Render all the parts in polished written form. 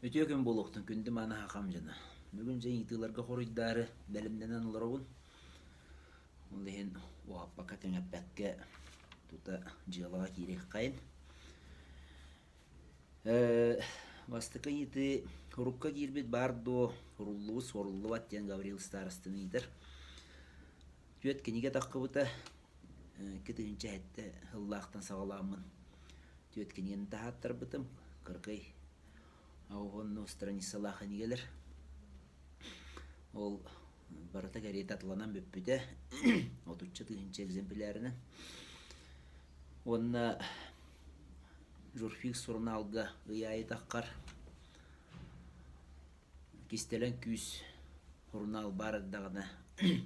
Үтүө күн буолуохтун, күндү мааны хахам дьоно. Бүгүн дьэ ыйытыыларга хоруйдаары бэлэмнэнэн олоробун. Ол иһин уһаппакка кэҥэппэккэ тута дьыалаҕа киириэххэйин. Бастакы ыйытыы урукка киирбит баар дуо, уруллубут суоруллубат диэн Гаврил Старостин ыйытар. Түөрт кинигэ таххыбыта, 2007 сыллаахтан саҕалааммын түөрт кинигэни таһааттарбытым. Кыракый уонна страницалаах кинигэлэр. Ол барыта кэриэтэ атыланан бүппүтэ. Отучча тыһыынча экземплярынан. Уонна Журфикс сурунаалга ый аайы таххар Кистэлэҥ күүс сурунаал баар эрдэҕинэ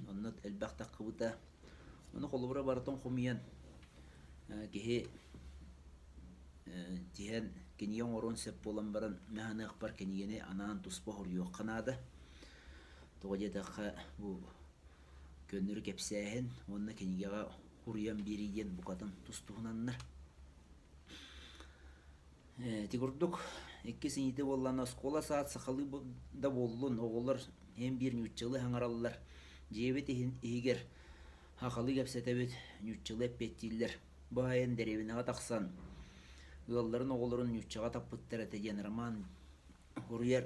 онно элбэх таххыбыта. Ону холобура барытын хомуйан киһи тиһэн кинигэ оҥоруон сөп буолан баран мин кинигэни анаан туспа хоруйуохха наада. Тоҕо диэтэххэ бу көннөрү кэпсээһин уонна кинигэҕэ хуруйан биэрии диэн букатын тус-туһунаннар. Ити курдук иккис иитэ буоллаҕына оскуола саат сахалыы да буоллун оҕолор эн биир нууччалыы саҥараллар. Дьиэбит иһин иһигэр сахалыы кэпсэтэбит, нууччалыы эппиэттииллэр. Бу айан дэриэбинэҕэ тахсан ыалларын оҕолорун нууччаҕа таппыттар этэ диэн роман суруйар.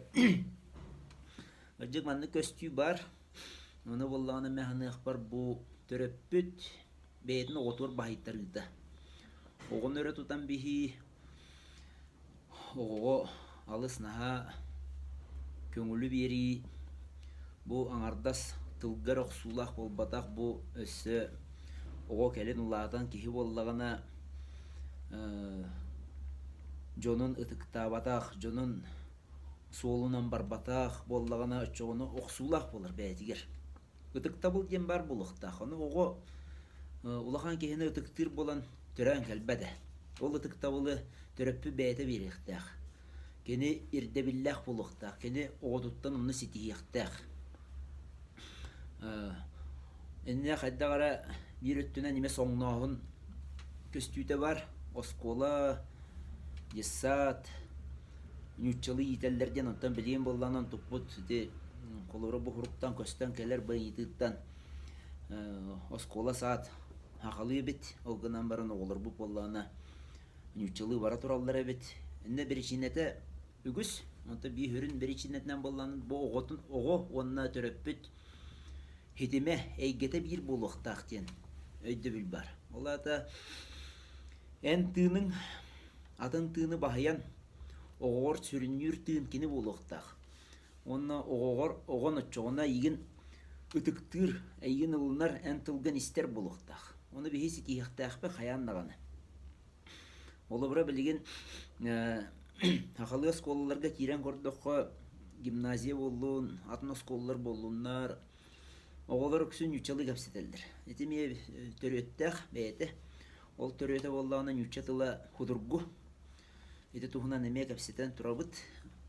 Кырдьык маннык көстүү баар. Ону буоллаҕына мин саныахпар бу төрөппүт бэйэтин оҕотугар баһыйтарыыта. Оҕону өрө тутан биһии оҕоҕо алыс наһаа көҥүлү биэрии бу аҥардас тылга эрэ охсуулаах буолбатах, бу өссө оҕо кэлин улаатан киһи буоллаҕына дьонун ытыктаабатах, дьонун суолунан барбатах буоллаҕына оччоҕуна охсуулаах буолар бэйэтигэр. Ытыктабыл диэн баар буолуохтаах. Ону оҕо улахан киһини ытыктыыр буолан төрөөн кэлбэт ээ. Ол ытыктабылы төрөппүт бэйэтэ биэриэхтээх. Кини ирдэбиллээх буолуохтаах. Кини оҕотуттан онно ситиһиэхтээх. Инньэ хайдах эрэ биир өттүнэн эмиэ соҥнооһун көстүүтэ бар. Оскуола, детсад, нууччалыы иитэллэр диэн онтон билигин буоллаҕына туппут ити холобура бу суруктан көстөн кэлэр бу ыйытыыттан оскуола саат сахалыы эбит ол гынан баран оҕолорбут буоллаҕына нууччалыы бара тураллар эбит иннэ биричиинэтэ үгүс онтон биир сүрүн биричиинэтинэн буоллаҕына бу оҕотун оҕо уонна төрөппүт хитимэ эйгэтэ биир буолуохтаах диэн өйдөбүл бар ол аата эн тыыныҥ атын тыыны баһыйан оҕоҕор сүрүннүүр тыын кини буолуохтаах. Уонна оҕоҕор оҕон оччоҕуна эйигин ытыктыыр, эйигин ылынар, эн тылгын истэр буолуохтаах. Ону биһи ситиһиэхтээхпит хайаан даҕаны. Холобура билигин сахалыы оскуолаларга киирэн көрдөххө, гимназия буоллун, атын оскуолалар буоллуннар, оҕолор үксүн нууччалыы кэпсэтэллэр. Ити эмиэ төрүөттээх бэйэтэ. Ол төрүөтэ буоллаҕына нуучча тыла судургу. Ити туһунан эмиэ кэпсэтэн турабыт.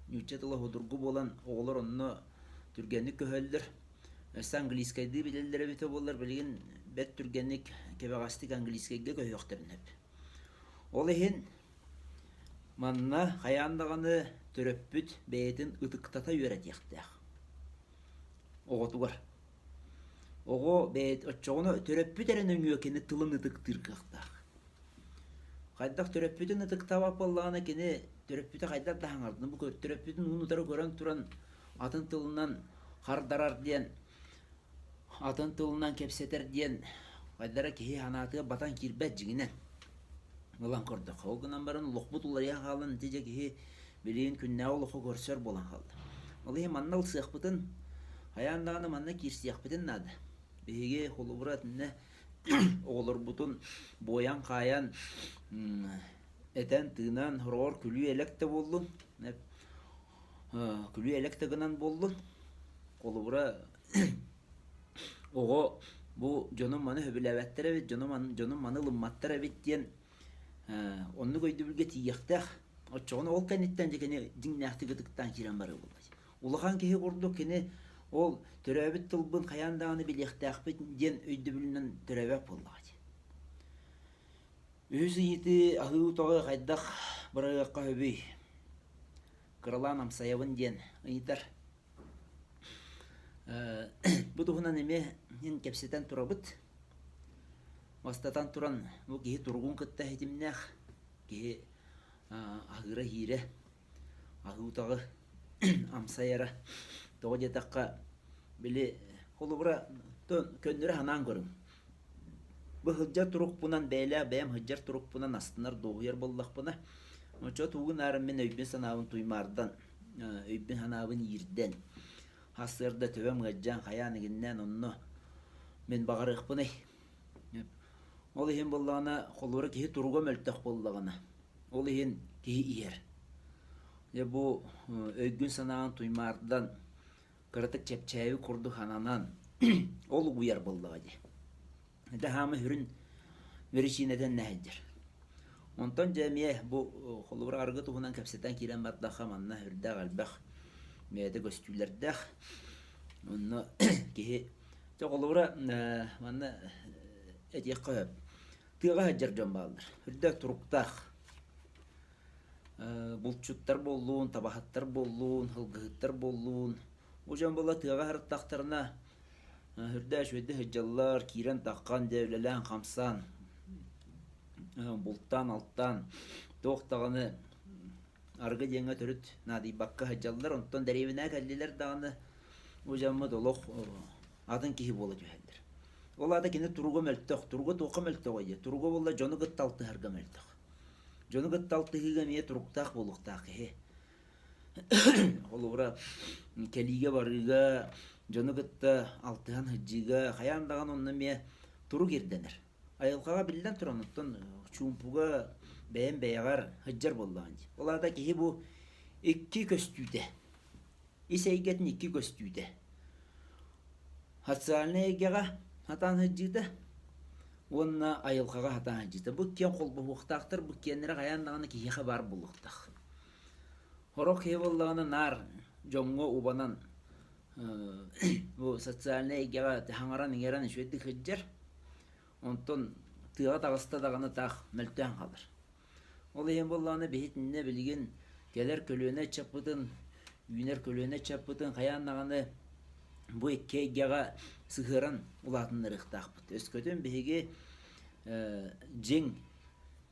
Нуучча тыла судургу буолан оҕолор онно түргэнник көһөллөр. Өссө английскайдыы билэллэр эбитэ буоллар билигин бэрт түргэнник кэбэҕэстик английскайга көһүөхтэрин сөп. Ол иһин манна хайаан даҕаны төрөппүт бэйэтин ытыктата үөрэтиэхтээх оҕотугар. Оҕо бэйэт оччоҕуна төрөппүт эрэ нөҥүө кини тылын ытыктыыр кыахтаах. Хайдах төрөппүтүн ытыктаабат буоллаҕына кини төрөппүтэ хайдах да саҥардын бу төрөппүтүн уун-утары көрөн туран атын тылынан хардарар диэн атын тылынан кэпсэтэр диэн хайдара киһи санаатыгар батан киирбэт дьиҥинэн ылан көрдөххө. Ол гынан баран олохпут уларыйан хаалан ити дьэ киһи билигин күннээҕи олоххо көрсөр буолан хаалла. Ол иһин манна ылсыахпытын, хайаан даҕаны манна киирсиэхпитин наада. Биһиги холобура итиннэ оҕолорбутун буойан-хаайан этэн-тыынан сороҕор күлүү-элэк да буоллун, күлүү-элэк да гынан буоллун, холобура оҕо бу дьонум маны сөбүлээбэттэр эбит, дьонум, дьонум маны ылымматтар эбит диэн оннук өйдөбүлгэ тиийиэхтээх. Оччоҕуна ол кэнниттэн дьэ кини дьиҥнээхтик ытыктаан киирэн барыа буолбат. Улахан киһи курдук кини ол төрөөбүт тылбын хайаан даҕаны билиэхтээхпит диэн өйдөбүлүнэн төрөөбөт буоллаҕа дии. Үһүс ыйытыы аһыы утаҕы хайдах быраҕыахха сөбүй? кыралаан амсайабын диэн ыйытар. Бу туһунан эмиэ мин кэпсэтэн турабыт. Бастатан туран, бу киһи туругун кытта ситимнээх, киһи аһыыра-иһиирэ, аһыы утаҕы амсайара. Тоҕо диэтэххэ, били холобура көннөрү санаан көрүҥ. Бу сылдьар турукпунан бэйэлээх бэйэм сылдьар турукпунан астынар, дуоһуйар буоллахпына, оччо тугун аарын мин өйбүн-санаабын туймаардан, өйбүн-санаабын иирдэн, сарсыарда төбөм ыалдьан, хайаан игиннээн онно мин баҕарыахпыный. Ол иһин буоллаҕына, холуора киһи туруга мөлтөх буоллаҕына, ол иһин киһи иһэр. Дьэ бу өйгүн-санааҕын туймаардан, кыратык чэпчээбит курдук сананан, ол угуйар буоллаҕа дии. Ити хаама сүрүн биричиинэтин нэһилдьэр. Онтон дьэ эмиэ бу холобура арыгы туһунан кэпсэтэн киирэн бардахха манна үрдээх элбэх бэйэтэ көстүүлэрдээх. Онно киһи дьэ холобура манна этиэххэ сөп. Тыаҕа сылдьар дьон бааллар. Үрдээх туруктаах. Булчуттар буоллун, табаһыттар буоллун, сылгыһыттар буоллун. Бу дьон буола тыаҕа сырыттахтарына Үрдээх үчүгэйдик сылдьаллар, киирэн-таххан дьэ үлэлээн-хамсаан, бултаан-алтаан туох даҕаны арыгы диэҥҥэ төрүт наадыйбакка сылдьаллар. Онтон дэриэбинэҕэ кэллилэр даҕаны бу дьоммут олох атын киһи буола түһэллэр. Ол аата кини туруга мөлтөх. Туруга туохха мөлтөҕүй диye. Туруга буолла дьону кытта алтыһарга мөлтөх. Дьону кытта алтыһыыга эмиэ туруктаах буолуохтаах киһи. Холобура, кэлиигэ-барыыга, дьону кытта алтыһан сылдьыыга хайаан даҕаны онно эмиэ турук ирдэнэр. Айылҕаҕа биллэн туран, оттон чуумпуга бэйэм бэйэҕэр сылдьар буоллаҕыҥ дии. Ол аата киһи бу икки көстүүтэ, ис эйгэтин икки көстүүтэ. Социальнай эйгэҕэ сатаан сылдьыыта уонна айылҕаҕа сатаан сылдьыыта. Бу иккиэн холбоһуохтаахтар, бу иккиэннэрэ хайаан даҕаны киһиэхэ баар буолуохтаах. Сорох киһи буоллаҕына наар дьоҥҥо убанан бу социальнай эйгэҕэ саҥаран-иҥэрэн үчүгэйдик сылдьар, онтон тыаҕа таҕыста даҕаны таах мөлтөөн хаалар. Ол иһин буоллаҕына биһи итиннэ билигин кэлэр көлүөнэ ыччаппытын, үүнэр көлүөнэ ыччаппытын хайаан даҕаны бу икки эйгэҕэ сыһыаран улаатыннарыахтаахпыт. Өскөтүн биһиги дьиҥ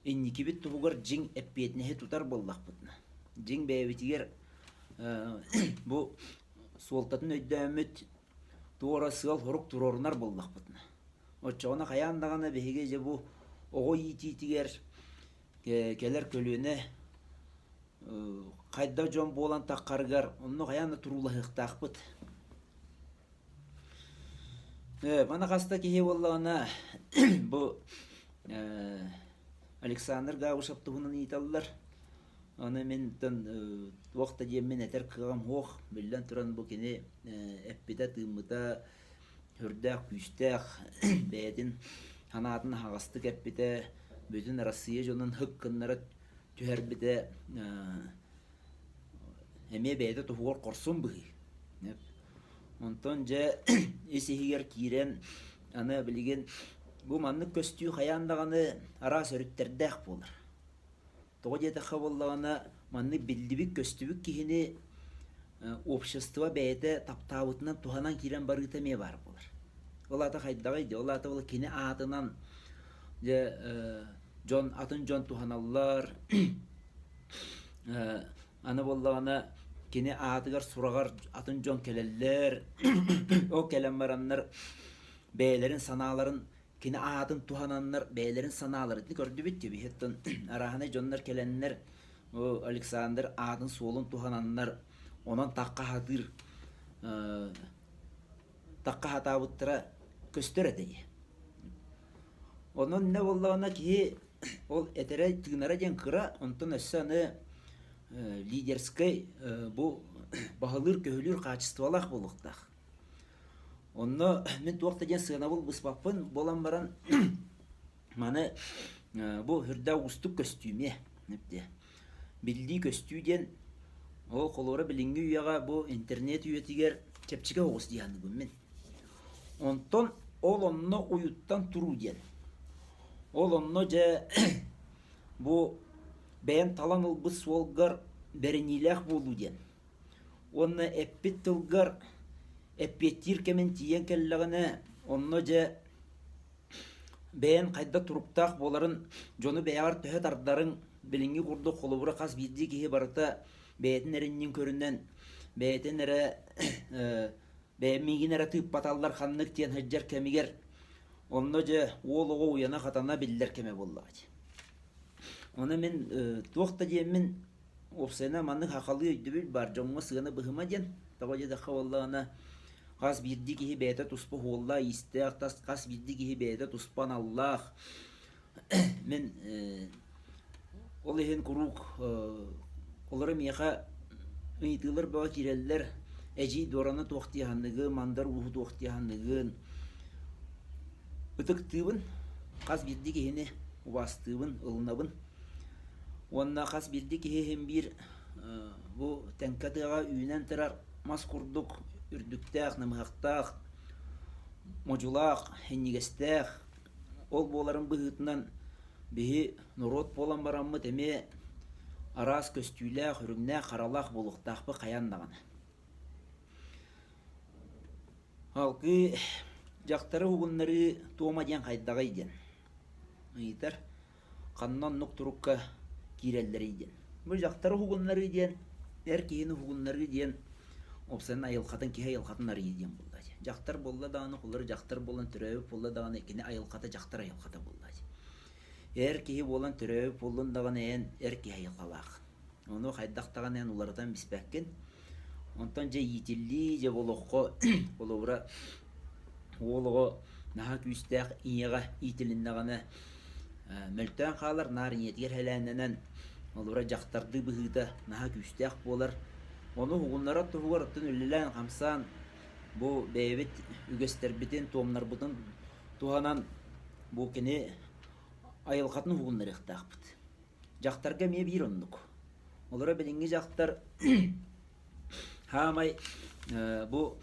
инникибит туһугар дьиҥ эппиэтинэһи тутар буоллахпытына, дьиҥ бэйэбитигэр бу суолтатын өйдөөммүт туора сыал-сорук туруорунар буоллахпытына, оччоҕуна хайаан даҕаны биһиги дьэ бу оҕо иитиитигэр кэлэр көлүөнэ хайдах дьон буолан таххарыгар онно хайаан да туруулаһыахтаахпыт. Маны хаста киһи буоллаҕына бу Александр Габышев туһунан ыйыталлар. Аны мин туох да диэммин этэр кыаҕым суох. Биллэн туран бу кини эппитэ-тыыммыта сүрдээх күүстээх, бэйэтин санаатын аһаҕастык эппитэ, бүтүн Россия дьонун һык гыннара түһэрбитэ эмиэ бэйэтэ туһугар хорсун быһыы. Онтон дьэ ис-иһигэр киирэн аны билигин бу маннык көстүү хайаан даҕаны араас өрүттэрдээх буолар. Тоҕо диэтэххэ буоллаҕына маннык биллибит-көстүбүт киһини общество бэйэтэ таптаабытынан туһанан киирэн барыыта эмиэ баар буолар. Ол аата хайдаҕый дии? Ол аата ол кини аатынан дьэ дьон атын дьон туһаналлар Аны буоллаҕына кини аатыгар сураҕар атын дьон кэлэллэр, ол кэлэн бараннар бэйэлэрин санааларын кини аатын туһананнар бэйэлэрин санааларын көрдүбүт дии биһиттэн арааһынай дьоннор кэлэннэр Александр аатын-суолун туһананнар онон тахха сатыыр тахха сатаабыттара көстөр этэ дии. Онон иннэ буоллаҕына киһи ол этэрэ тыынара диэн кыра, онтон өссө аны лидерскэй бу баһылыыр-көһүлүүр хаачыстыбалаах буолуохтаах. Онно мин туох да диэн сыанабыл быспаппын буолан баран маны бу үрдээх уустук көстүүмэ биллии көстүү диэн ол холуора билиҥҥи үйэҕэ бу интернет үйэтигэр чэпчэки оҕус дии саныыбын мин. Онтон ол онно уйуттан туруу диэн. Ол онно дьэ бу бэйэм талан ылбыт суолгар бэриниилээх буолуу диэн. Уонна эппит тылгар эппиэттиир кэмин тиийэн кэллэҕинэ, онно дьэ бэйэн хайдах туруктаах буоларын, дьону бэйэҕэр төһө тардарыҥ, билиҥҥи курдук холобура хас биирдии киһи барыта бэйэтин эринньин көрүнэн, бэйэтин эрэ бэйэ миигин эрэ тыыппаталлар ханнык диэн сылдьар кэмигэр онно дьэ уол оҕо уйана-хатана биллэр кэмэ буоллаҕа дии. Ону мин туох да диэммин Уопсайынан маннык сахалыы өйдөбүл баар дьоҥҥо сыана быһыма диэн. Тоҕо диэтэххэ буоллаҕына хас биирдии киһи бэйэтэ туспа уһуоллаах-иистээх, тас хас биирдии киһи бэйэтэ туспа аналлаах. Мин ол иһин куруук олоро миэхэ ыйытыылар бөҕө киирэллэр. Эдьиий Дуораны туох дии саныыгын, Мандар Ууһу туох дии саныыгын. Ытыктыыбын, хас биирдии киһини убаастыыбын, ылынабын. Уонна хас биирдии киһи иһин биир бу тэҥкэ тыаҕа үүнэн турар мас курдук үрдүктээх, намыһахтаах, модьулаах, иҥнигэстээх ол буоларын быһыытынан биһи норуот буолан бараммыт эмиэ араас көстүүлээх, үрүҥнээх, харалаах буолуохтаахпыт хайаан даҕаны. Салгыы дьахтары уһугуннарыы туома диэн хайдаҕый диэн ыйытар. Ханна оннук турукка киирэллэрий диэн. Бу дьахтары уһугуннарыы диэн, эр киһини уһугуннарыы диэн уопсайынан айылҕатын киһи айылҕатын арыйыы диэн буолла дии. Дьахтар буолла даҕаны, холобур дьахтар буолан төрөөбүт буолла даҕаны кини айылҕата дьахтар айылҕата буолла дии. Эр киһи буолан төрөөбүт буоллун даҕаны эн эр киһи айылҕалаах. Ону хайдах даҕаны эн уларытан биспэккин. Онтон дьэ иитиллии, дьэ олоххо холобура уол оҕо наһаа күүстээх ийэҕэ иитилиннэҕинэ мөлтөөн хаалар, наар ийэтигэр сэлээннэнэн холобура дьахтардыы быһыыта наһаа күүстээх буолар. Ону уһугуннарар туһугар оттон үлэлээн-хамсаан бу бэйэбит үгэстэрбитин, туомнарбытын туһанан бу кини айылҕатын уһугуннарыахтаахпыт. Дьахтарга эмиэ биир оннук. Олоро билиҥҥи дьахтар хаамай бу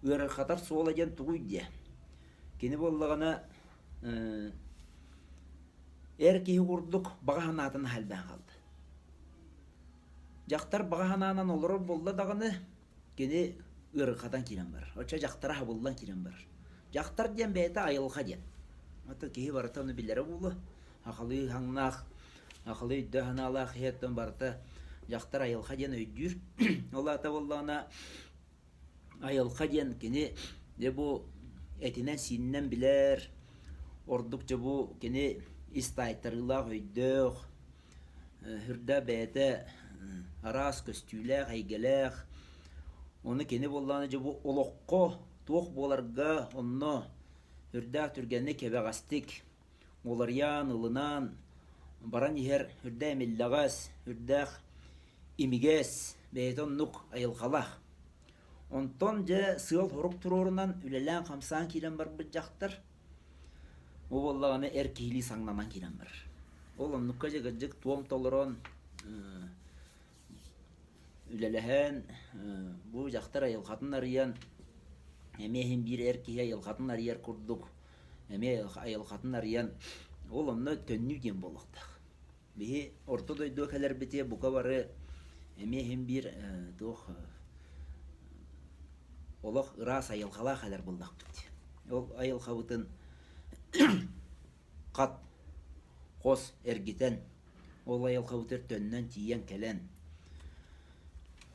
ыарырҕатар суола диэн тугуй диэ. Кини буоллаҕына эр киһи курдук баҕа санаатын аһа элбээн хаалла. Дьахтар баҕа санаанан олорор буолла даҕаны кини ыарырҕатан киирэн барар. Оччо дьахтара хабыллан киирэн барар. Дьахтар диэн бэйэтэ айылҕа диэн. Ата киһи барыта ону билэрэ буолуо. Сахалыы хаҥнаах, сахалыы өйдөөх санаалаах иһэттэн барыта дьахтар айылҕа диэн өйдүүр. Ол аата буоллаҕына айылҕа диэн кини дьэ бу этинэн-сиининэн билэр, ордук дьэ бу кини ис таайтарыылаах өйдөөх, Үрдэ бэйэтэ араас көстүүлээх, эйгэлээх. Ону кини буоллаҕына дьэ бу олоххо туох буоларга онно үрдээх түргэнник кэбэҕэстик уларыйан, ылынан баран иһэр үрдэ эмиллэҕэс, үрдээх имигэс, бэйэтэ оннук айылҕалаах. Онтон дьэ сыал-сорук туруорунан үлэлээн-хамсаан киирэн барбыт дьахтар Бу буоллаҕына эр киһилии саҥнанан киирэн барар. Ол оннукка дьэ кырдьык туом толорон үлэлэһэн бу дьахтар айылҕатын арыйан эмиэ иһин биир эр киһи айылҕатын арыйар курдук эмиэ айылҕатын арыйан ол онно төннүү диэн буолуохтаах. Биһи орто дойдуга кэлэрбитигэр бука бары эмиэ иһин биир туох олох ыраас айылҕалаах кэлэр буоллахпыт. Ол айылҕабытын хат хос эргитэн, ол айылҕабытыгар төннөн тиийэн кэлэн,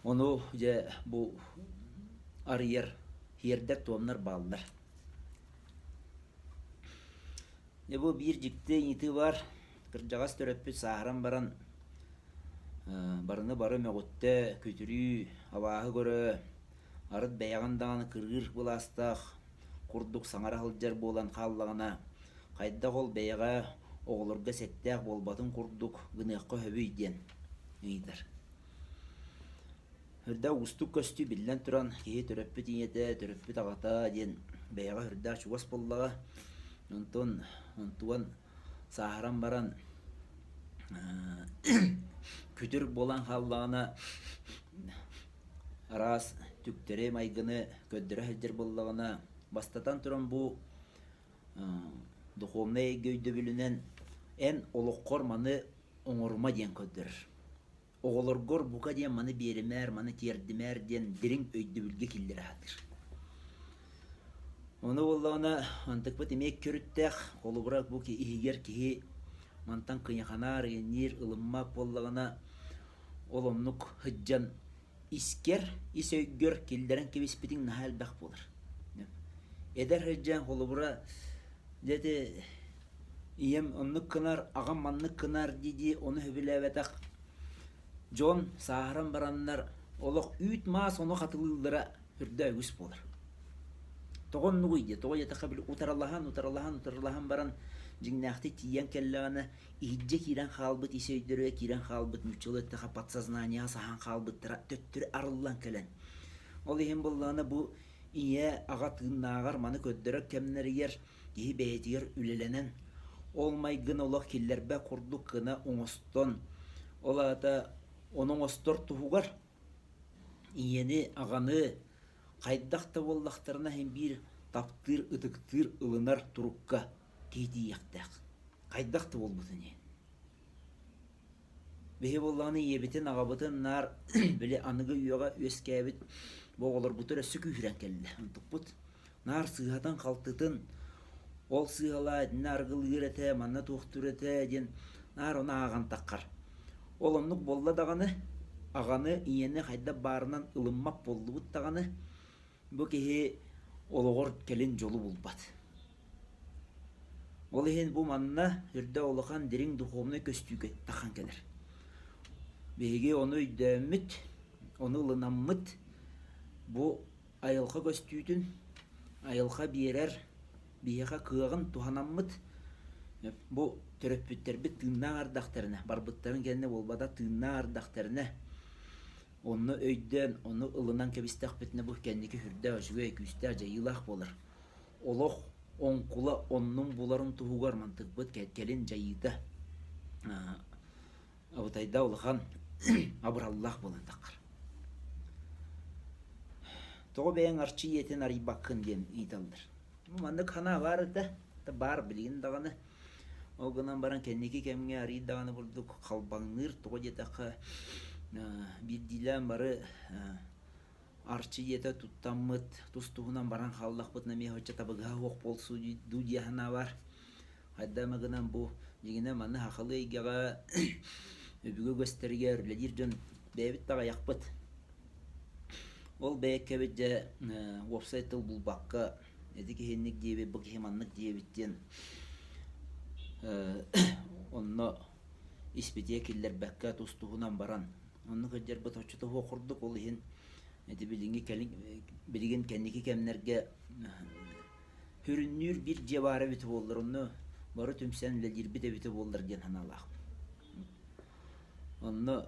ону дьэ бу арыйар сиэрдэр туомнар бааллар. Дьэ бу биир дьикти ыйытыы баар. Кырдьаҕас төрөппүт сааһыран баран барыны бары мөҕүттэ, күтүрүү, абааһы көрө, арыт бэйэҕин даҕаны кырыыр былаастаах курдук саҥара сылдьар буолан хааллаҕына, хайдах ол бэйэҕэ оҕолорго сэттээх буолбатын курдук гыныахха сөбүй диэн ыйытар. Үрдээх уустук көстүү биллэн туран, киһи төрөппүт ийэтэ, төрөппүт аҕата диэн бэйэҕэ сүрдээх чугас буоллаҕа. Онтон онтуган сааһыран баран күтүр буолан хааллаҕына араас түктэри майгыны көрдөрө сылдьар буоллаҕына, бастатан туран бу духовнай эйгэ өйдөбүлүнэн эн олоххор маны. оҥорума диэн көрдөрөр. Оҕолоргор бука диэн маны биэримээр, маны тиэрдимээр диэн дириҥ өйдөбүлгэ киллэрэ сатыыр. Ону буоллаҕына антыкпыт эмиэ көрүттээх, холобура бу иһигэр киһи мантан кыйаханаар, иэнниир, ылыммат буоллаҕына ол оннук сылдьан искэр, ис өйгөр киллэрэн кэбиспитиҥ наһаа элбэх буолар. Эдэр сылдьан холобура дьэ ити ийэм оннук гынар, аҕам маннык гынар дии-дии ону сөбүлээбэтэх дьон сааһыран бараннар олох үүт-маас ону хатылыыллара үрдэ үгүс буолар. Тоҕо оннугуй диэ, тоҕо диэтэххэ били утарылаһан, утарылаһан, утарылаһан баран дьиҥнээхтик тиийэн кэллэҕинэ иһирдьэ киирэн хаалбыт ис өйдөрүгэр киирэн хаалбыт нууччалыы эттэххэ подсознанияҕа саһан хаалбыттара төттөрү арыллан кэлэн. Ол иһин буоллаҕына бу ийэ аҕа тыыннааҕар маны көрдөрөр кэмнэригэр киһи бэйэтигэр үлэлэнэн ол майгыны олох киллэрбэт курдук гына оҥостон ол аата ону оҥостор туһугар ийэни аҕаны хайдах да буоллахтарына иһин биир таптыыр ытыктыыр ылынар турукка киһи тиийиэхтээх хайдах да буолбутун иһин. Биһи буоллаҕына ийэбитин, аҕабытын наар били аныгы үйэҕэ үөскээбит бу оҕолорбутугар өссө күүһүрэн кэллэ. Онтукпут наар сыыһатын-халтытын, ол сыыһалаа итиннэ арыгылыыр этэ, манна туохтуур этэ диэн наар ону ааҕан таххар. Ол оннук буолла даҕаны, аҕаны, ийэни хайдах баарынан ылыммат буоллубут даҕаны, Бу киһи олоҕор кэлин дьолу булбат. Ол иһин бу манна үрдэ улахан дириҥ духовнай көстүүгэ тахан кэлэр. Биһиги ону өйдөөммүт, ону ылынаммыт бу айылҕа көстүүтүн, айылҕа биэрэр биһиэхэ кыаҕын туһанаммыт бу төрөппүттэрбит тыыннаах ардахтарына, барбыттарын кэннэ буолбата тыыннаах ардахтарына Онно өйдөөн, ону ылынан кэбистэхпитинэ бу кэнники сүрдээх үчүгэй, күүстээх дьайыылаах буолар. Олох оҥкула оннун буларын туһугар мантыкпыт кэлин дьайыыта абытайда улахан абыраллаах буолан таххар. Тоҕо бэйэҥ арчы ийэтин арыйбаккын диэн ыйыталлар. Маннык санаа баар этэ, баар билигин даҕаны. Ол гынан баран кэнники кэмҥэ арыый даҕаны курдук халбаҥныыр, тоҕо диэтэххэ, биирдиилээн бары арчы ийэтэ туттаммыт, тус-туһунан баран хааллахпытына эмиэ оччо табыгаһа суох буолсу дуу дии санаа баар. Хайда эмэ гынан бу дьиҥинэн манна сахалыы эйгэҕэ өбүгэ үгэстэригэр үлэлиир дьон бэйэбит да аҕыйахпыт. Ол бэйэккэбит дьэ уопсай тыл булбакка ити киһи инник диэбит, бу киһи маннык диэбит диэн онно испитиэ киллэрбэккэ тус-туһунан баран оннук сылдьарбыт оччото суох курдук ол иһин ити билиҥҥи кэлин билигин кэнники кэмнэргэ сүрүннүүр биир дьиэ баара эбитэ буоллар онно бары түмсэн үлэлиирбит эбитэ буоллар диэн санаалаахпын. Онно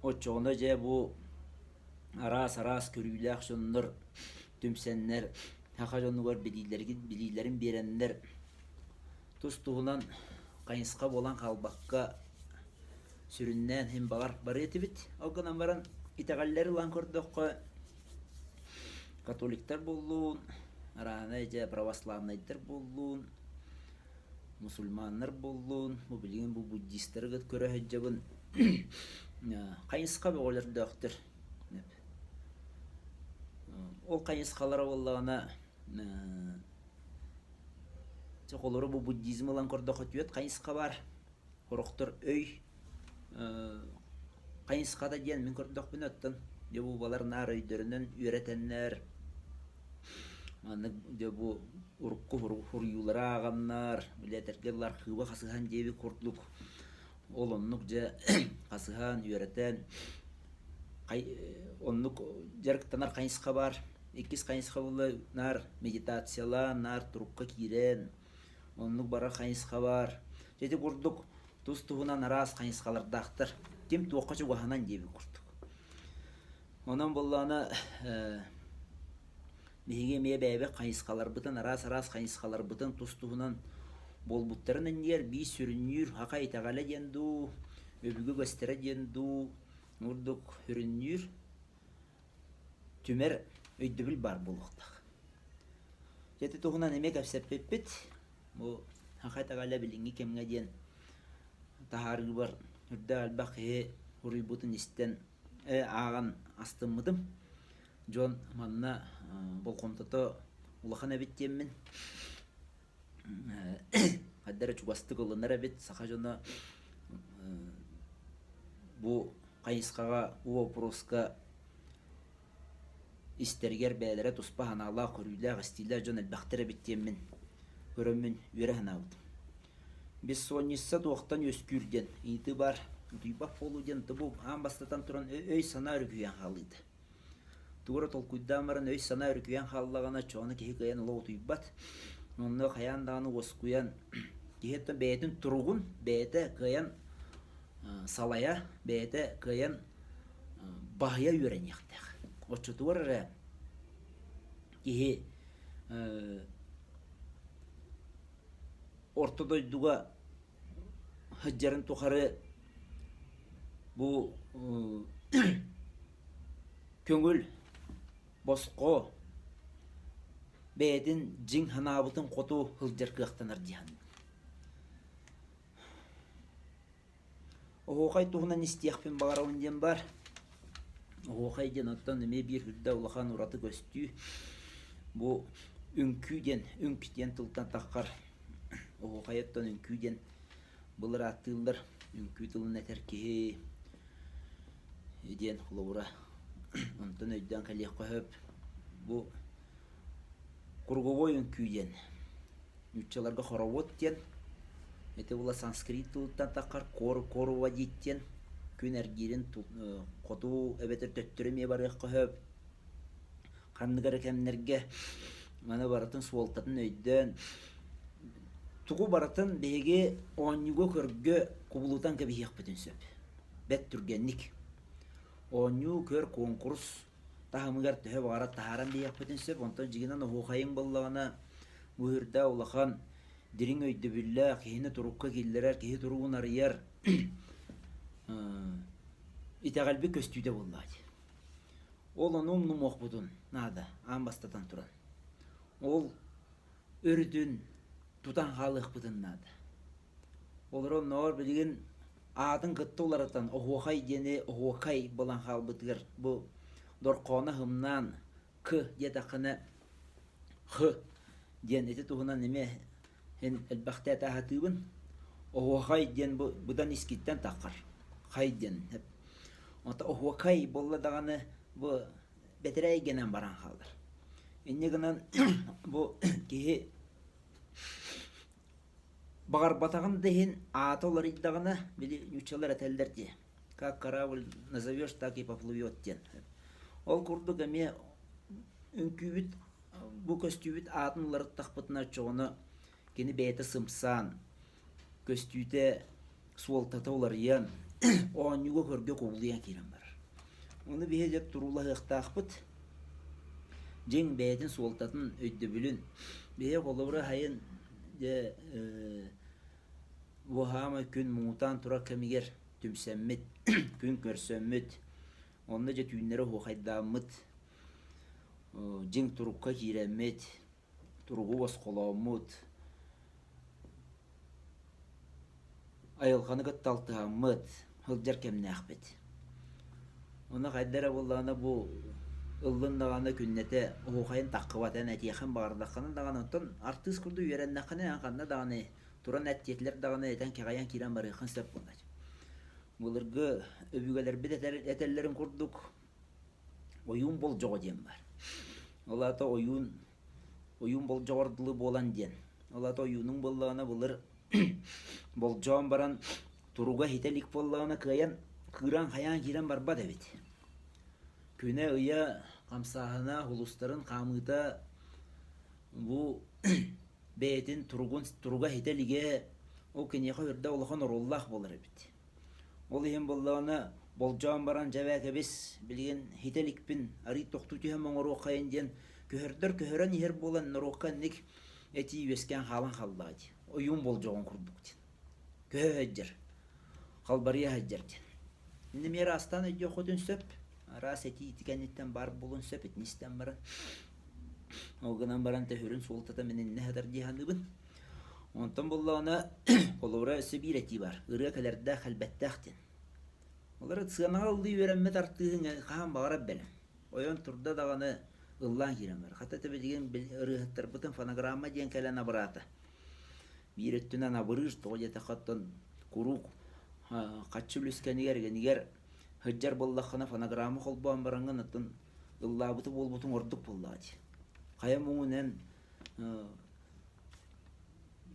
оччоҕуна дьэ бу араас-араас көрүүлээх дьоннор түмсэннэр саха дьонугар билиилэрин биэрэннэр тус-туһунан хайысха буолан хаалбакка сүрүннээн иһин баҕар барыа этибит. Ол гынан баран итэҕэллэри ылан көрдөххө католиктар буоллун, арааһынай дьэ православнайдар буоллун, мусульманнар буоллун, бу билигин бу буддистары көрө сылдьабын хайысха бөҕөлөрдөөхтөр. Ол хайысхалара буоллаҕына холобура бу буддизм ылан көрдөххө түөрт хайысха баар. Сорохтор өй хайысхата диэн мин көрдөхпүнэ оттон дьэ бу балар наар өйдөрүнэн үөрэтэннэр маннык дьэ бу урукку суруйуулары ааҕаннар били этэргэ дылы архыыба хасыһан диэбит курдук Ол оннук дьэ хасыһан, үөрэтэн, оннук дьарыктанар хайысха баар. Иккис хайысха буолла наар медитациялаан, наар турукка киирэн, оннук барар хайысха баар. Ити курдук тус-туһунан араас хайысхалардаахтар. Ким туохха чугаһынан диэбит курдук. Онон буоллаҕына Биһиги эмиэ бэйэбит хайысхаларбытын, араас-араас хайысхаларбытын тус-туһунан буолбуттарын иннигэр биир сүрүннүүр саха итэҕэлэ диэн дуу, өбүгэ үгэстэрэ диэн дуу курдук сүрүннүүр, түмэр өйдөбүл баар буолуохтаах. Ити туһунан эмиэ кэпсэппиппит. Бу Саха итэҕэлэ билиҥҥи кэмҥэ диэн таһаарыыбар үрдээх элбэх киһи суруйбутун истэн, ааҕан астыммытым. Дьон манна болҕомтото улахан эбит диэммин хайда эрэ чугастык ылынар эбит. Саха дьоно бу хайысхаҕа, бу боппуруоска истэригэр бэйэлэрэ туспа санаалаах, көрүүлээх, истиилээх дьон элбэхтэр эбит диэммин көрөммүн үөрэ санаабытым. Бессонница туохтан үөскүүр диэн ыйытыы баар. Утуйбат буолуу диэн бу аан бастатан туран өй-санаа өрүкүйэн хаалыыта. Тугу эрэ толкуйдаан баран өй-санаа өрүкүйэн хааллаҕына, чоону киһи кыайан олох утуйбат. Онно хайаан даҕаны уоскуйан киһи оттон бэйэтин туругун бэйэтэ кыайан салайа, бэйэтэ кыайан баһыйа үөрэниэхтээх. Оччотугар эрэ киһи орто дойдуга сылдьарын тухары бу көҥүл босхо бэйэтин дьиҥ санаабытын хоту сылдьар кыахтанар дии саныыбын. Оһуохай туһунан истиэхпин баҕарабын диэн баар. Оһуохай диэн оттон эмиэ биир үрдэ улахан ураты көстүү. Бу үҥкүү диэн, үҥк диэн тылтан таххар оһуохай оттон үҥкүү диэн былыр ааттыыллар. Үҥкүү тылын этэр киһи диэн холобура. Онтон өйдөөн кэлиэххэ сөп. Бу Круговой үҥкүү диэн нууччаларга хоровод диэн ити була санскрит тылыттан таххар кор корводит диэн күн эргиирин хоту эбэтэр төттөрү эмиэ барыахха сөп ханнык эрэ кэмнэргэ маны барытын суолтатын өйдөөн тугу барытын биһиги оонньууга көргө кубулутан кэбиһиэхпитин сөп бэрт түргэнник оонньуу көр куонкурус таһымыгар төһө баҕарар таһааран биһиэхпитин сөп. Онтон дьиҥинэн оһуохайыҥ буоллаҕына бу үрдэ улахан дириҥ өйдөбүллээх, киһини турукка киллэрэр, киһи туругун арыйар итэҕэлбит көстүүтэ буоллаҕа дии. Ол ону умнумуохпутун наада аан бастатан туран. Ол өрүтүн тутан хаалыахпытын наада. Олорон оннооҕор билигин аатын кытта уларытан оһуохай диэни оһуокай буолан хаалбытыгар бу дорхооно һымнаан к диэтэххинэ х диэн ити туһунан эмиэ эн элбэхтэ этэ сатыыбын. Оһуохай диэн бу быдан искиттэн таххар. Хай диэн. Онто оһуокай буолла даҕаны бу бэтэрээ эйгэнэн баран хаалар. Инньэ гынан бу киһи Баҕарбатаҕын да иһин аата уларыйдаҕына, били нууччалар этэллэр дии, как корабль назовешь, так и поплывет диэн. Ол курдук эмиэ үҥкүүбүт бу көстүүбүт аатын уларыттахпытына оччоҕуна кини бэйэтэ сымсаан, көстүүтэ суолтата уларыйан, оонньууга-көргө кубулуйан киирэн барар. Ону биһиги дьэ туруулаһыахтаахпыт. Дьиҥ бэйэтин суолтатын, өйдөбүлүн. Биһиги холобура сайын дьэ уоһаамай күн муҥутаан турар кэмигэр түмсэммит, күн көрсөммүт, онно дьэ түүннэри оһуохайдааммыт, дьиҥ турукка киирэммит, туругу босхолооммут, айылҕаны кытта алтыһаммыт, сылдьар кэмнээхпит. Ону хайда эрэ буоллаҕына бу ыллын даҕаны күннэтэ оһуохайын таххыбат эн этиэххин баҕардаххына даҕаны оттон артыыс курдук үөрэннэххинэ эн ханна даҕаны туран эт диэтилэр даҕаны этэн кэҕэйэн киирэн барыаххын сөп буоллаҕа. Былыргы өбүгэлэрбит этэллэрин курдук ойуун болдьоҕо диэн баар. Ол аата ойуун ойуун болдьоҕор дылы буолан диэн. Ол аата ойуунуҥ буоллаҕына былыр болдьоон баран туруга иһитэ илик буоллаҕына кыайан кыыран-хайаан киирэн барбат эбит. Күнэ-ыйа хамсааһына, улустарын хаамыыта бу бэйэтин туругун туруга иһитэ илигэ ол киниэхэ үрдэ улахан оруоллаах буолар эбит. Ол иһин буоллаҕына болдьоон баран дьэ эбээ кэбис, билигин хитэ иликпин, арыый тохтуу түһэн оҥоруоххайын диэн көһөрдөр көһөрөн иһэр буолан норуокка инник этии үөскээн хаалан хааллаҕа дии. Ойуун болдьоҕун курдук диэн. Көһө сылдьар, халбарыйа сылдьар диэн. Иннэ эмиэ араастаан өйдүөххүтүн сөп. Араас этии ити кэнниттэн баар буолуон сөп, итини истэн баран. Ол гынан баран төһөрүн суолтата мин иннэ сытар дии саныыбын. Онтон буоллаҕына, холобура өссө биир этии баар: ырыа кэлэрдээх, кэлбэттээх диэн. Олор сыанаҕа ыллыы үөрэммит артыыһыҥ хаһан баҕарар бэлэм. Ойон турда даҕаны ыллаан киирэн барар. Хата ити билигин ырыаһыттарбытын фонограмма диэн кэлэн абыраата. Биир өттүнэн абырыыр, тоҕо диэтэххэ оттон куруук хаччы үлүскэнигэр игэнигэр сылдьар буоллаххына фонограмма холбоон бараҥҥын оттон ыллаабыты буолбутуҥ ордук буоллаҕа дии. Хайа муҥун эн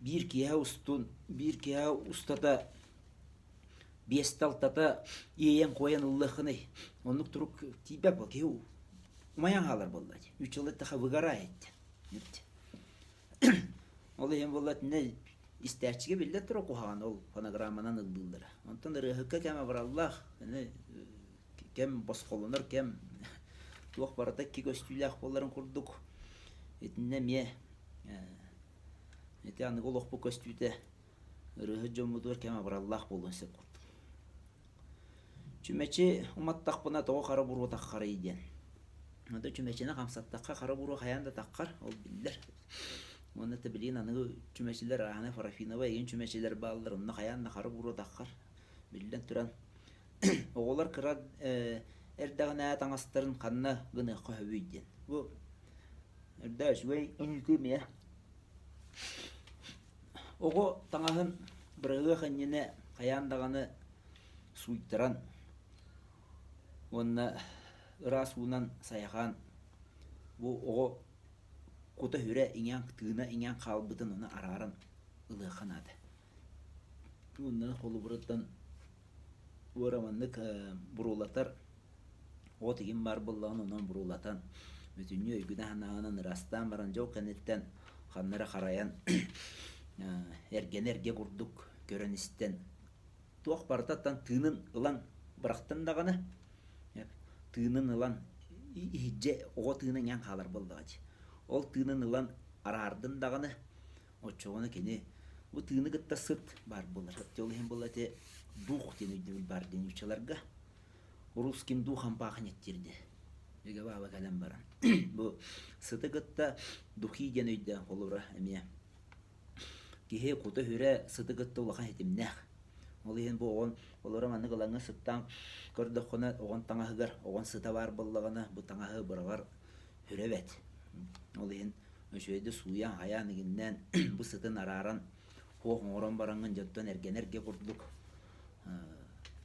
биир киэһэ устун, биир киэһэ устата биэстэ-алтата иэйэн-куойан ыллыаххыный? Оннук турук тиийбэт буол, киһи умайан хаалар буолла дии. Үчүгэй эттэххэ выгорает диэн. Ол иһин буолла итиннэ истээччигэ биллэр турар куһаҕан ол фонограмманан ыллыыллара. Онтон ырыаһыкка кэм абыраллаах, аны кэм босхолонор кэм туох барыта икки көстүүлээх буоларын курдук итиннэ эмиэ ити аныгы олохпут көстүүтэ ырыаһыт дьоммутугар кэм абыраллаах буолуон сөп курдук. Чүмэчи уматтахпына тоҕо хара буруо таххарый диэн. Ото чүмэчини хамсаттахха хара буруо хайаан да таххар, ол биллэр. Уонна да билигин аныгы чүмэчилэр ааһына парафиновай игин чүмэчилэр бааллар, онно хайаан да хара буруо таххар. Биллэн туран, оҕолор кыра эрдэҕинээ таҥастарын ханна гыныахха сөбүй диэн. Бу эрдэ үчүгэй ыйытыы эмиэ. Оҕо таҥаһын быраҕыах иннинэ хайаан даҕаны сууйтаран уонна ыраас уунан сайҕаан бу оҕо кута-сүрэ иҥэн, тыына иҥэн хаалбытын ону арааран ылыахха наада. Уонна холобуруттан уора маннык буруолатар От игин баар буоллаҕына онон буруолатан, бүтүннүү өйгүнэн-санааҕынан ыраастаан баран дьол кэнниттэн ханна эрэ харайан эргэни эргэ курдук көрөн-истэн туох барытыттан тыынын ылан бырахтын даҕаны тыынын ылан иһирдьэ оҕо тыына иҥэн хаалар буоллаҕа дии. Ол тыынын ылан араардын даҕаны оччоҕуна кини бу тыыны кытта сыт баар буолар. Ол иһин буолла ити дух диэн өйдөбүл баар диэн нууччаларга. Русским духом пахнет диирди. Үгэ баба кэлэн баран. Бу сыты кытта духи диэн өйдөөн холобура эмиэ. Киһи кута-сүрэ сыты кытта улахан ситимнээх. Ол иһин бу оҕон олоро маннык ылаҥҥа сыттаан көрдөххүнэ оҕон таҥаһыгар оҕон сыта баар буоллаҕына бу таҥаһы быраҕар сүрэ эбэт. Ол иһин үчүгэйдик сууйан, хайаан игиннээн бу сытын арааран хуох оҥорон бараҥҥын дьонтон эргэнэргэ курдук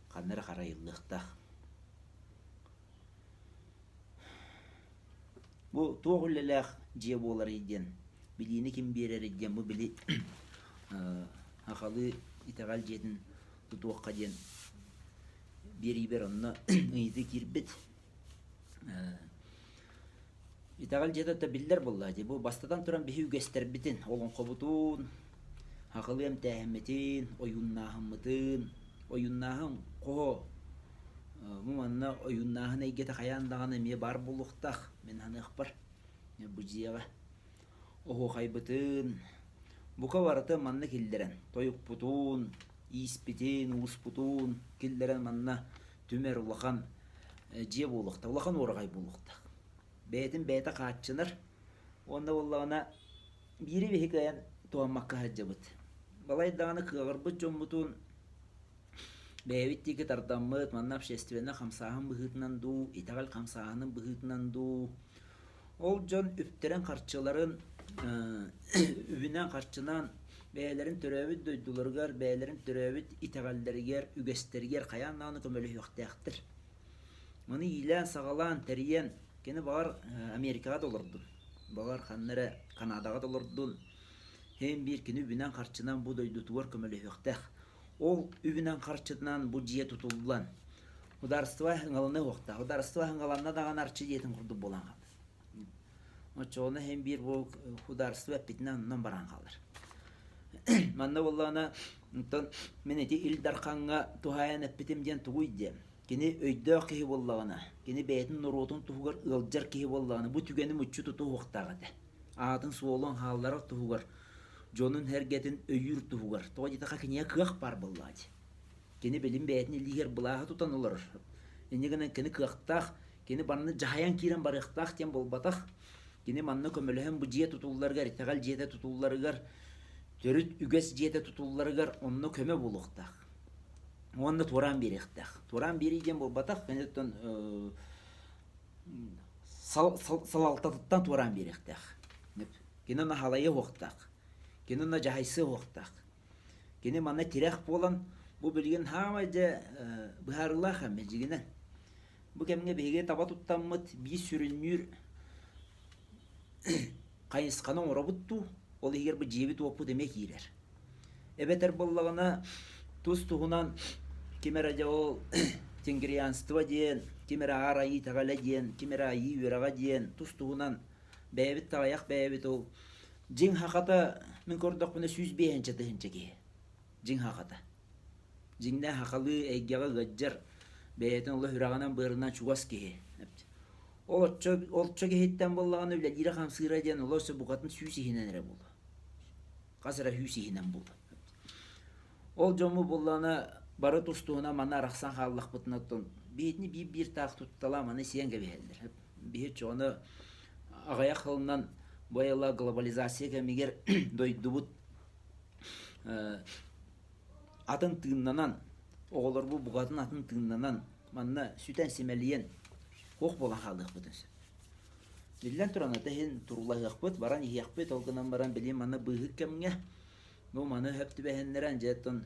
ханна эрэ харайыллыахтаах. Бу туох үлэлээх дьиэ буоларый диэн, билиини ким биэрэрий диэн бу били сахалыы итэҕэл дьиэтин тутуохха диэн биэриибэр онно ыйытыы киирбит. Итэҕэл дьиэтэ да биллэр буоллаа дии. Бу бастатан туран биһи үгэстэрбитин, олоҥхобутун, сахалыы эмтээһиммитин, ойууннааһыммытын, ойууннааһын хоһо бу манна ойууннааһын эйгэтэ хайаан даҕаны эмиэ баар буолуохтаах мин саныахпар бу дьиэҕэ. Оһуохайбытын, бука барыта манна киллэрэн, тойукпутун, ииспитин, ууспутун киллэрэн манна түмэр улахан дьиэ буолуохтаах, улахан уораҕай буолуохтаах. Бэйэтин бэйэтэ хааччынар уонна буоллаҕына биири биһи кыайан туһаммакка сылдьабыт. Балай даҕаны кыаҕырбыт дьоммутун бэйэбит диэки тардаммыт, манна общественнай хамсааһын быһыытынан дуу, итэҕэл хамсааһынын быһыытынан дуу, ол дьон үптэрин-харчыларын үбүнэн-харчынан бэйэлэрин төрөөбүт дойдуларыгар, бэйэлэрин төрөөбүт итэҕэллэригэр, үгэстэригэр хайаан даҕаны көмөлөһүөхтээхтэр. Маны иилээн-саҕалаан, тэрийэн, кини баҕар Америкаҕа да олордун, баҕар ханна эрэ Канадаҕа да олордун, һин биир кини үбүнэн-харчынан бу дойдутугар көмөлөһүөхтээх. Ол үбүнэн-харчытынан бу дьиэ тутуллан, судаарыстыба ыҥалана уохтаах. Судаарыстыба ыҥаланна даҕаны арчы дьиэтин курдук буолан хаалар. Оччоҕуна иһин биир бу судаарыстыба эппитинэн оннун баран хаалар. Манна буоллаҕына, онтон мин ити Ил Дархаҥҥа туһаайан эппитим диэн тугуй диэн. Кини өйдөөх киһи буоллаҕына, кини бэйэтин норуотун туһугар ыалдьар киһи буоллаҕына, бу түгэни муччу тутуһуохтаах этэ. Аатын-суолун хаалларар туһугар, дьонун-сэргэтин өйүүр туһугар. Тоҕо диэтэххэ, киниэхэ кыах баар буоллаҕа дии. Кини билин бэйэтин илиигэр былааһы тутан олорор. Инньэ гынан кини кыахтаах, кини барыны дьаһайан киирэн барыахтаах диэн буолбатах. Кини манна көмөлөһөн бу дьиэ тутулларыгар, итэҕэл дьиэтэ тутулларыгар Төрүт үгэс дьиэтэ тутулларыгар онно көмө буолуохтаах. Уонна туораан биэриэхтээх. Туораан биэрии диэн буолбатах, киниттэн салалтатыттан туораан биэриэхтээх. Кини онно халайыа уохтаах. Кини онно дьаһайсыа уохтаах. Кини манна тирэх буолан, бу билигин хаамай дьэ быһаарыылаах эмэ дьигинэн. Бу кэмҥэ биһиги таба туттаммыт биир сүрүннүүр хайысханы оҥоробут дуу, ол иһигэр бу дьиэбит-уоппут эмиэ киирэр. Эбэтэр буоллаҕына тус-туһунан ким эрэ дьэ ол тенгрианство диэн, ким эрэ аар айыы итэҕэлэ диэн, ким эрэ айыы үөрэҕэ диэн тус-туһунан бэйэбит таҕайах бэйэбит ол дьиҥ хахата мин көрдөхпүнэ 105 тыһыынча киһи. Дьиҥ хахата. Дьиҥнээх хахалыы эйгэҕэ ыалдьар, бэйэтин олох үрэҕинэн-быарынан чугас киһи. Ол оччо, оччо киһиттэн буоллаҕына үлэлиирэ-хамсыыра диэн олох өссө букатын сүүс иһинэн эрэ буолуо. Хас эрэ сүүс иһинэн буолуо. Ол дьоммут буоллаҕына бары тус-туһунан манна арахсан хааллахпытына оттон биһитини биир-биир таах тутталаа маны сиэн кэбиһэллэр. Биһи оччоҕуна аҕыйах сылынан бу айылаа глобализация кэмигэр дойдубут атын тыыннанан, оҕолорбут букатын атын тыыннанан, манна сүтэн симэлийэн туох буолан хаалыахпытын сөп. Биллэн туран, ата иһин турулаһыахпыт, баран иһиэхпит, ол гынан баран билигин манна быыһык кэмҥэ бу маны сөп түбэһиннэрэн дьэ оттон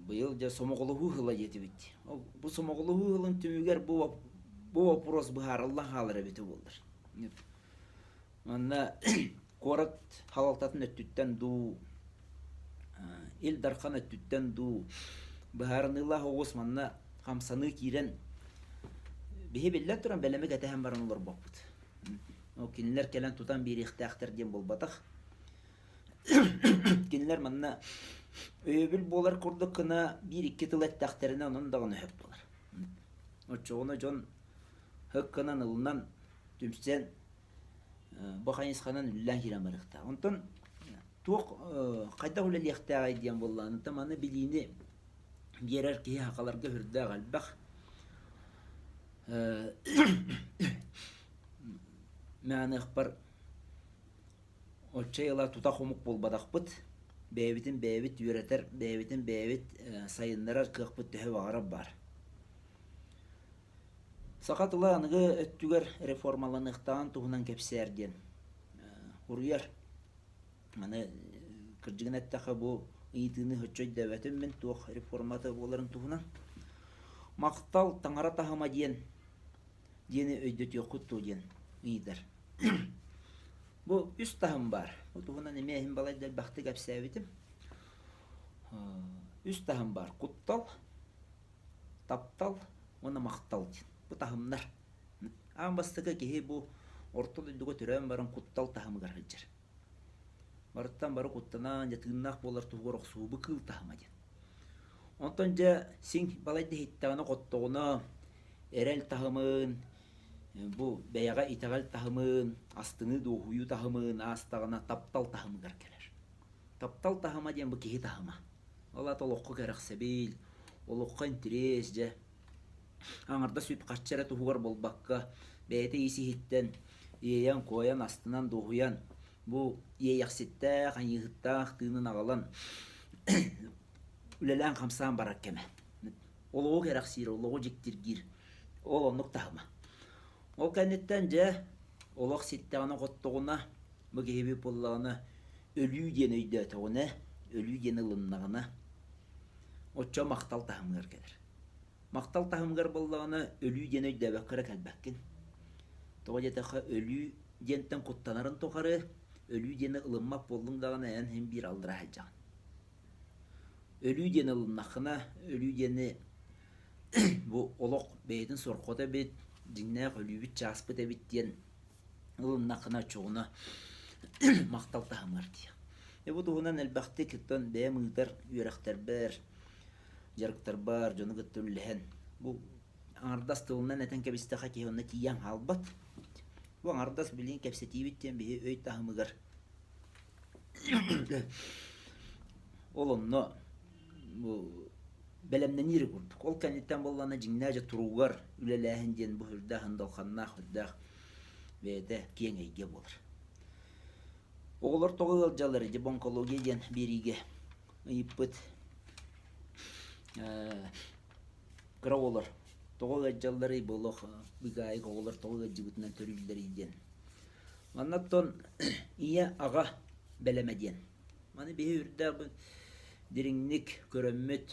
быйыл дьэ сомоҕолоһуу сыла диэтибит. Бу сомоҕолоһуу сылын түмүгэр бу бу вопрос быһаарыллан хаалар эбитэ буоллар. Манна куорат салалтатын өттүттэн дуу, Ил Дархан өттүттэн дуу быһаарыныылаах оҕус манна хамсаныы киирэн биһи биллэн туран бэлэми кэтэһэн баран олорбоппут. Ол кинилэр кэлэн тутан биэриэхтээхтэр диэн буолбатах. Кинилэр манна өйөбүл буолар курдук гына биир-икки тыл эттэхтэринэ онон даҕаны сөп буолар. Оччоҕуна дьон һык гынан ылынан түмсэн бу хайысханан үлэлээн киирэн барыахтаах. Онтон туох хайдах үлэлиэхтээҕий диэн буоллаҕына, онтон маны билиини биэрэр киһи сахаларга сүрдээх элбэх. Мааныахпар оччо ыла тутах омук буолбатахпыт. Бэйэбитин бэйэбит үөрэтэр, бэйэбитин бэйэбит сайыннарар кыахпыт төһө баҕарар баар. Саха тыла аныгы өттүгэр реформаланыахтааҕын туһунан кэпсээр диэн уруйар. Маны кырдьыгын эттэххэ бу ыйытыыны соччо өйдөөбөтүм мин туох реформата буоларын туһунан. Махтал таҥара таһыма диэн диэни өйдөтүөххүт дуо диэн ыйытар. Бу үс таһым баар. Бу туһунан эмиэ иһин балайда элбэхтик кэпсээбитим. Үс таһым баар. Куттал, таптал уонна махтал диэн. Бу таһымнар. Аан бастакы киһи бу орто дойдуга төрөөн баран куттал таһымыгар сылдьар. Барыттан бары куттанан, дьэ тыыннаах буолар туһугар охсуһуу кыыл таһыма диэн. Онтон дьэ син балайда иһиттэҕинэ хоттоҕуна эрэл таһымын, бу бэйэҕэ итэҕэл таһымын, астыныы дуоһуйуу таһымын аастаҕына таптал таһымыгар кэлэр. Таптал таһыма диэн бу киһи таһыма. Ол аата олоххо кэрэхсэбил, олоххо интириэс дьэ аҥардас үп-харчы эрэ туһугар буолбакка, бэйэтэ ис-иһиттэн иэйэн-куойан, астынан, дуоһуйан, бу иэйэхситтээх, айыыһыттаах тыынын аҕалан үлэлээн-хамсаан барар кэмэ. Олоҕу кэрэхсиир, олоҕу дьиктиргиир. Ол оннук таһыма. Ол кэнниттэн дьэ олох ситтэҕинэ-хоттоҕуна, бу киһибит буоллаҕына өлүү диэн өйдөөтөҕүнэ, өлүү диэн ылыннаҕына, оччо махтал таһымыгар кэлэр. Махтал таһымыгар буоллаҕына өлүү диэн өйдөөбөккө эрэ кэлбэккин. Тоҕо диэтэххэ өлүү диэнтэн куттанарын тухары өлүү диэни ылыммат буоллуҥ даҕаны эн син биир алдыра сылдьаҕын. Өлүү диэни ылыннаххына, өлүү диэни бу олох бэйэтин сорҕото эбит, дьиҥнээх өлүүбүт чааспыт эбит диэн ылыннаххына оччоҕуна махтал таһымыгар тиийэ. Бу туһунан элбэхтик оттон бэйэм ыытар үөрэхтэрбэр, дьарыктарбар дьону кытта үллэһэн бу аҥардас тылынан этэн кэбистэххэ киһи онно тиийэн хаалбат. Бу аҥардас билигин кэпсэтиибит диэн биһи өй таһымыгар ол онно бу бэлэмнэниир курдук. Ол кэнниттэн буоллаҕына дьиҥнээх дьэ туругар үлэлээһин диэн бу сүрдээх ындалханнаах, сүрдээх бэйэтэ киэҥ эйгэ буолар. Оҕолор тоҕо ыалдьаллар дьэ бу онкология диэн биэриигэ ыйыппыт кыра оҕолор тоҕо ыалдьалларый бу олох быгаайык оҕолор тоҕо ыалдьыбытынан төрүүллэрий диэн. Манна оттон ийэ аҕа бэлэмэ диэн. Маны биһи үрдээх дириҥник көрөммүт,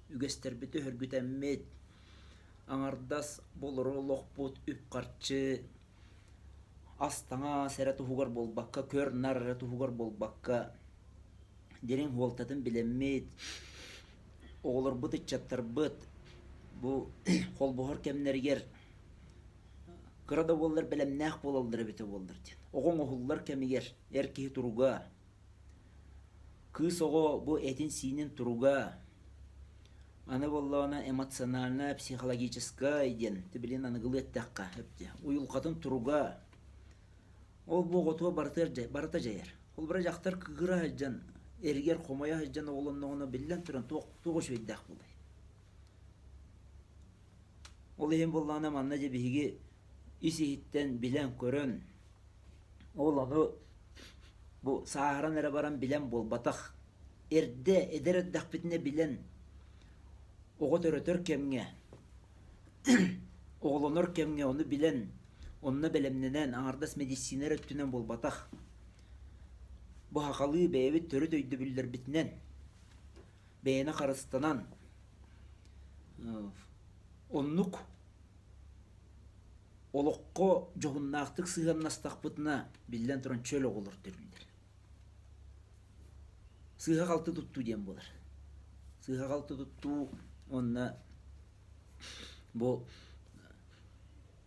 үгэстэрбит өһөргүтэммит, аҥардас болору олохпут үп-харчы ас-таҥас эрэ туһугар буолбакка, көр-нар эрэ туһугар буолбакка, дириҥ суолтатын билэммит, оҕолорбут, ыччаттарбыт бу холбоһор кэмнэригэр кыра да буоллар бэлэмнээх буолаллар эбитэ буоллар диэн. Оҕо оҥоһуллар кэмигэр эр киһи туруга, кыыс оҕо бу этин-сиинин туруга, аны буоллаҕына эмоциональная, психологическай диэн билин аныгылыы эттэххэ уйулҕатын туруга ол бу оҕотуо барыта барыта дьайар. Холобура дьахтар кыыһыра сылдьан, эригэр хомойо сылдьан оҕолонноҕуна биллэн туран туох туох үчүгэйдээх буолуой? Ол иһин буоллаҕына манна дьэ биһиги ис-иһиттэн билэн-көрөн, ол ону бу сааһыран эрэ баран билэн буолбатах, эрдэ эдэр эрдэхпитинэ билэн оҕо төрөтөр кэмҥэ, оҕолонор кэмҥэ ону билэн, онно бэлэмнэнэн, аҥардас медицина эрэ өттүнэн буолбатах, бу сахалыы бэйэбит төрүт өйдөбүллэрбитинэн бэйэни харыстанан оннук олоххо дьоһуннаахтык сыһыаннастахпытына, биллэн туран, чөл оҕолор төрүүллэр. Сыыһа-халты туттуу диэн буолар. Сыыһа-халты туттуу уонна бу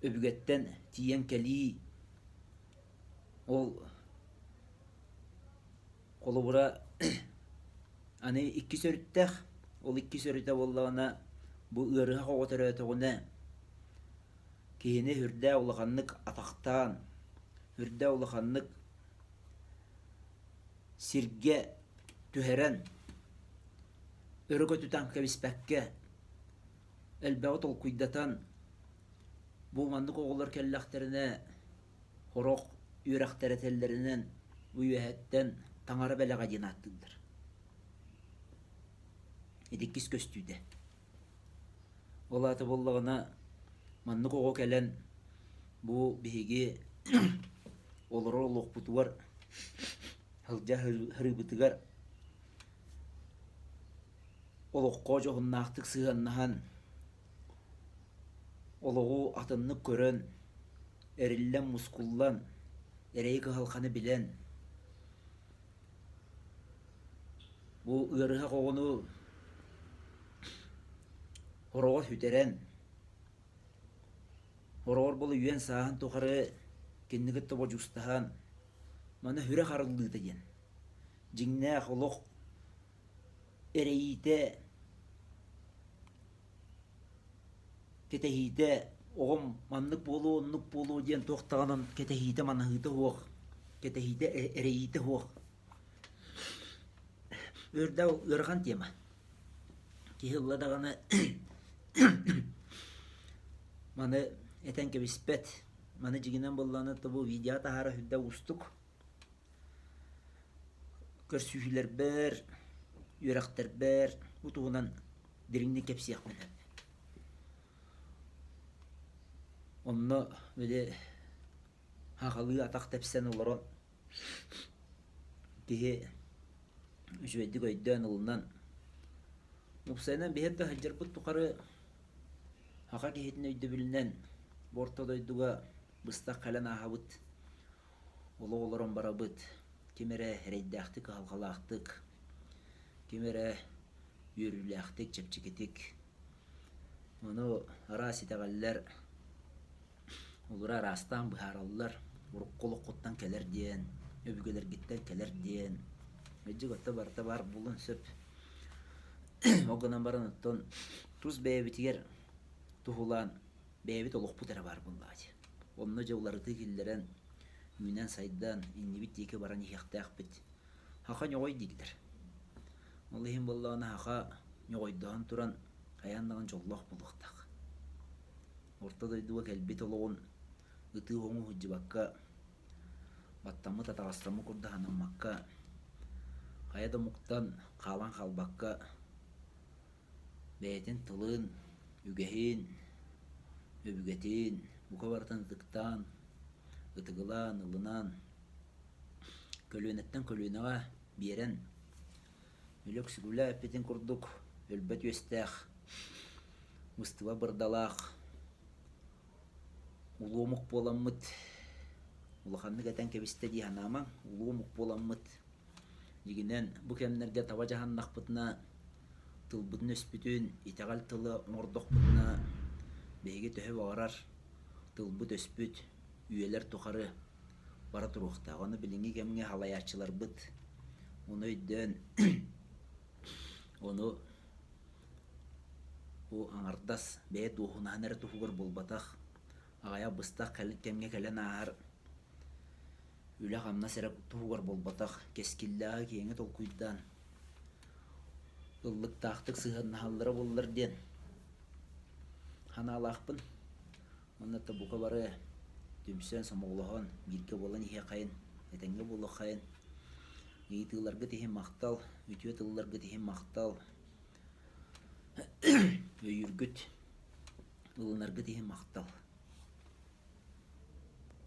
өбүгэттэн тиийэн кэлии ол Холобура, аны иккис өрүттээх, ол иккис өрүтэ буоллаҕына, бу ыарыһах оҕо төрөөтөҕүнэ, киһини сүрдээх улаханнык атахтаан, сүрдээх улаханнык сиргэ түһэрэн, өрө көтүтэн кэбиспэккэ, элбэҕи толкуйдатан, бу маннык оҕолор кэллэхтэринэ Сорох үөрэхтэр этэллэринэн бу үөһэттэн таҥара бэлэҕэ диэн ааттыыллар. Ити иккис көстүүтэ. Ол аата буоллаҕына маннык оҕо кэлэн бу биһиги олорор олохпутугар сылдьа сырыыбытыгар олоххо дьоһуннаахтык сыһыаннаһан Олоҕу атыннык көрөн, эриллэн-мускуллан, эрэйи-кыһалҕаны билэн, бу ыарыһах оҕону хороҕо сүтэрэн, хороҕор буола үйэн сааһын тухары кинини кытта бодьуустаһан, маны сүрэх арыллыыта диэн дьиҥнээх олох эрэйиитэ кэтэһиитэ оҕом маннык буолуо, оннук буолуо диэн туох даҕаны кэтэһиитэ манаһыыта суох, кэтэһиитэ эрэйиитэ суох. Үөрдээх ыарахан тема. Киһи ылла даҕаны маны этэн кэбиспэт. Маны дьиҥинэн буоллаҕына бу видео таһаара сүрдээх уустук. Көрсүһүүлэрбэр, үөрэхтэрбэр бу туһунан дириҥник кэпсиэхпин сөп. Онно били сахалыы атах тэпсэн олорон киһи үчүгэйдик өйдөөн ылынан уопсайынан биһиги да сылдьарбыт тухары саха киһитин өйдөбүлүнэн бу орто дойдуга быстах кэлэн ааһабыт Олох олорон барабыт, ким эрэ эрэйдээхтик, кыһалҕалаахтык, ким эрэ үөрүүлээхтик, чэпчэкитик. Ону араас итэҕэллэр олору араастаан быһаараллар. Урукку олоххуттан кэлэр диэн, өбүгэлэргиттэн кэлэр диэн. Мэлдьи отто барыта баар буолуон сөп. Ол гынан баран оттон тус бэйэбитигэр туһулаан бэйэбит олохпут эрэ баар буоллаҕа дии. Онно дьэ уларытыы киллэрэн, үүнэн-сайдан, иннибит диэки баран иһиэхтээхпит. Саха ньоҕой дииллэр. Ол иһин буоллаҕына саха ньоҕойдоһон туран хайаан даҕаны дьоллоох буолуохтаах. Орто дойдуга кэлбит олоҕун ытыы-хоҥуу сылдьыбакка, Баттаммыт, атаҕастаммыт курдук санаммакка, хайа да омуктан хаалан хаалбакка бэйэтин тылын, үгэһин, өбүгэтин бука барытын ытыктаан, ытыгылаан, ылынан, көлүөнэттэн көлүөнэҕэ биэрэн Өлөксүгүлэ эппитин курдук өлбөт үөстээх, быстыба бырдалаах улуу омук буоламмыт, улаханнык этэн кэбистэ дии санаамаҥ, улуу омук буоламмыт, дьиҥинэн бу кэмнэргэ таба дьаһаннахпытына, тылбытын-өспүтүн, итэҕэл тыла оҥордохпутуна, биһиги төһө баҕарар тылбыт-өспүт үйэлэр тухары бара туруохтаах. Ону билиҥҥи кэмҥэ салайааччыларбыт ону өйдөөн, ону бу аҥардас бэйэ дуоһунаһын эрэ туһугар буолбатах, аҕыйах быстах кэмҥэ кэлэн ааһар үлэ-хамнас эрэ туһугар буолбатах, кэскиллээҕи киэҥи толкуйдаан ыллыктаахтык сыһыаннаһаллара буоллар диэн санаалаахпын. Уонна да бука бары түмсэн, сомоҕолоһон, бииргэ буолан иһиэххэйин, этэҥҥэ буолуоххайын. Ыйытыыларгыт иһин махтал, үтүө тылларгыт иһин махтал, өйүүргүт, ылынаргыт иһин махтал.